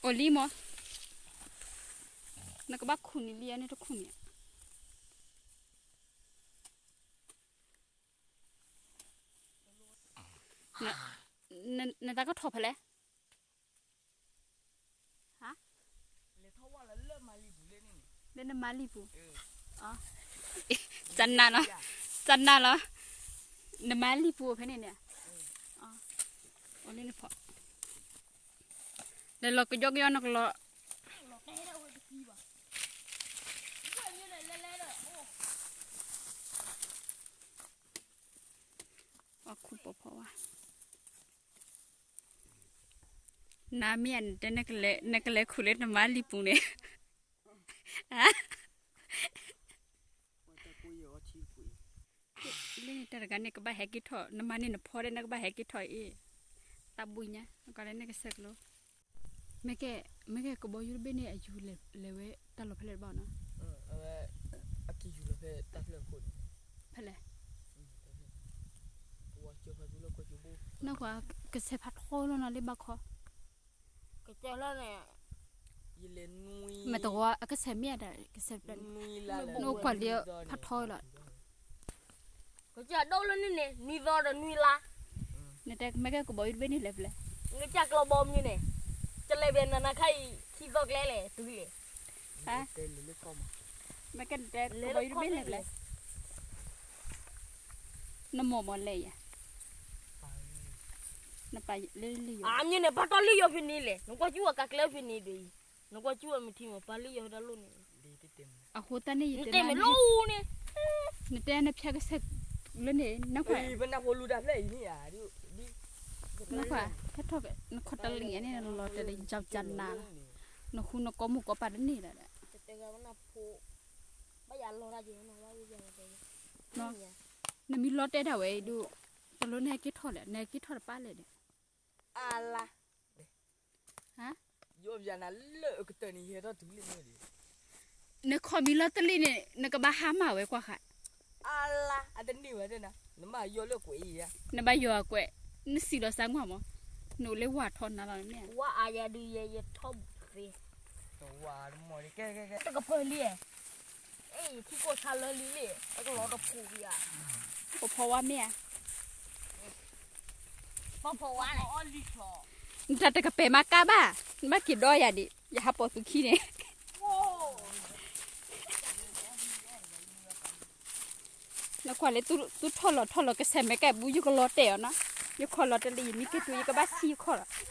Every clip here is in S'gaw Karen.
အိၣ်လံမး, နကဘၣ်ခူၣ်န့ၣ်လံ အန့ၣ်တခူၣ်န့ၣ်, နတၢ်ကထီၣ်ဖဲလဲၣ်, ဟါ, လၢနမါလံၢ်ပူၤ, ကနၣ်လီၤ, ကနၣ်လီၤ, နမါလံၢ်ပူၤဖဲန့ၣ်န့ၣ်, အိၣ်လၢနဖီ, လဲၤလီၤကယီကယီနကလီၤ, အီၣ်ခူၣ်ပိာ်ဖီဝါ, နမ့ၢ်နတဲ နကလဲၤခူၣ်လၢနမါလံၢ်ပူၤန့ၣ်, လၢန့ၣ်တၢ်တဂၤန့ၣ် ကဘၣ်ဟဲက့ၤထီၣ်, နမါန့ၣ်နဖီဒဲး နကဘၣ်ဟဲက့ၤထီၣ်အံၤ, တၢ်ဘှံးညါ နကီးလၢန့ၣ်ကဆဲးကျိး, မ့ၢ်ကဲ, မ့ၢ်ကဲကဘီယူၤတဘ့ၣ်န့ၣ် အယူၤလဲၤဝဲတၢ်လီၢ်ဖဲလဲၣ်တဘၣ်နီၤ, အဝဲ, အက့ၤယူၤလီၤဖဲတၢ်ဖျၢၣ်ခိၣ်န့ၣ်, ဖဲလဲၣ်, နီၢ်ကွၢ်, ကဆဲးဖးထီလီၤနီၤလၢဘၣ်ခီ ကစၢၢ်လီၤန့ၣ်, မ့ၢ်တဝီအကဆဲးမ့ၢ်ဒၣ်ကဆဲးဖျၢၣ်န့ၣ်, နအိၣ်ကွၢ်လံဖးထီလီၤ, ကစၢၢ်ဒိၣ်လၢန့ၣ်န့ၣ် နွံသီဒီးနွံလါ, နတဲမ့ၢ်ကဲကဘီယူၤတဘ့ၣ်န့ၣ်လဲၤဖဲလဲၣ်, နကစၢ်ကျီဘီမနုၤန့ၣ်, ကလဲၤဘဲနနခါအံၤ ခံသီကျဲလဲၣ် တုၤလဲၣ်, မ့ၢ်ကဲနတဲကဘီယူၤတဘ့ၣ်လဲၤဖဲလဲၣ်, နမိၢ်မ့ၢ်လဲၤယၤ, နပာ်လၢလံယီၤ, အမနုၤန့ၣ် ပာ်တီလံယီၤဖဲန့ၣ်လဲၣ်, နကွၢ်ကၠူဝဲကကျဲဖဲန့ၣ်ဒီး, နကွၢ်ကၠူဝဲမ့ၢ်ထံမ့ၢ်ပာ်လံယီၤဖဲတၢ်လိၣ်န့ၣ်, အဃိတၢ်န့ၣ်ယတဲမ့ၢ်လီၤန့ၣ်, နတဲနဖျါကဆဲးလၢန့ၣ် နကွၢ်, နကွၢ်, ဟဲထီၣ်နခီၣ်တလံၤန့ၣ် နလီၤတဲာ်လၢယကနၤလီၤ, နဃုနကိးမုၣ်ကိးပၢ်တန့ၢ်လၢၤဒီး, နမ့ၢ်လီၤတဲာ်ဒၣ်ဝဲအံၤဒုး, တလိၣ်နဟဲက့ၤထီၣ်လဲၣ်, နဟဲက့ၤထီၣ်တပၢ်လဲၣ်ဒီး, အလါ, ဟါ, ယိယနၤလၢအကတၢၢ်န့ၣ် ယဟဲထီၣ်တုၤလံမ့ၢ်ဒီး, နခီၣ်မံၤလီၤတလံၤန့ၣ် နကဘၣ်ဟါမၢ်ဝဲကွၢ်ဃး, အလါ အတန့ၢ်ဝဲဒၣ်နၤ, နမ့ၢ်ယိလၢကွဲးအံၤယါ, နဘၣ်ယိအကွဲး, နစံးလီၤစၢ်ကွၢ်မး, နအိၣ်လၢဝၢ်ထီနၤလီၤမ့ၢ်ဧါ, ဝၢ်အါယၤဒုးယဲယထီၣ်ဘၣ်သ့, တကပၢၢ်လံ, ထံကိၢ်ဆါလၢလံလံ, အကလီၤတဖိးဧါ, ပဖီဝါမ့ၢ်ဧါ, ပဖီဝါန့ၣ်, နတၢ်တကပဲာ်မၤကါဘၣ်, နဘၣ်က့ၤဒီးယၤဒံး, ယဟးပိာ်သုခံန့ၣ်, နကွၢ်လၢသုထီၣ်လီၤထီၣ်လီၤကဆဲးမဲာ်ကဲဘူး ယကလီၤတဲာ်အီၤနီၤ, ယခီၣ်လီၤတလံၤ ယမ့ၢ်က့ၤတုၤ ယကဘၣ်ဆံယခီၣ်လီၤ.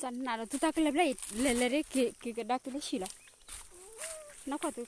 တၢ်နးဒီးသုတၢ်ကလဲၤဖျဲၣ်အံၤ လဲၤလဲၤဒ်က့ၤကဒါက့ၤလၢဟံၣ်လီၤ. နကွၢ်သု